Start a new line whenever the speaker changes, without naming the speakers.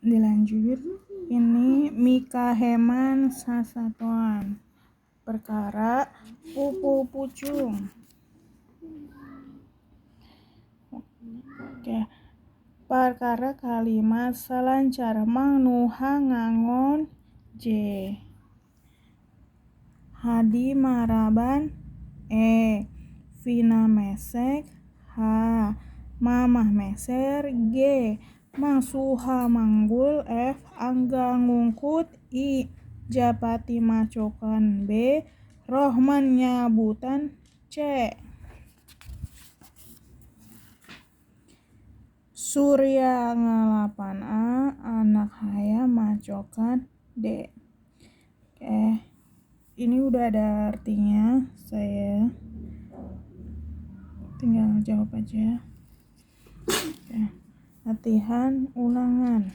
Dilanjut, ini Mika Heman Sasatoan. Perkara Pupu Pucung. Oke. Perkara kalimat salancar Mang Nuha ngangon J. Hadi Maraban E. Vina Mesek H. Mamah Meser G. Mang Suha Manggul F. Angga Ngungkut I. Japati Macokan B. Rohman Nyabutan C. Surya Ngalapan A. Anak Haya Macokan D. Oke, ini udah ada artinya, saya tinggal jawab aja. Oke, latihan ulangan.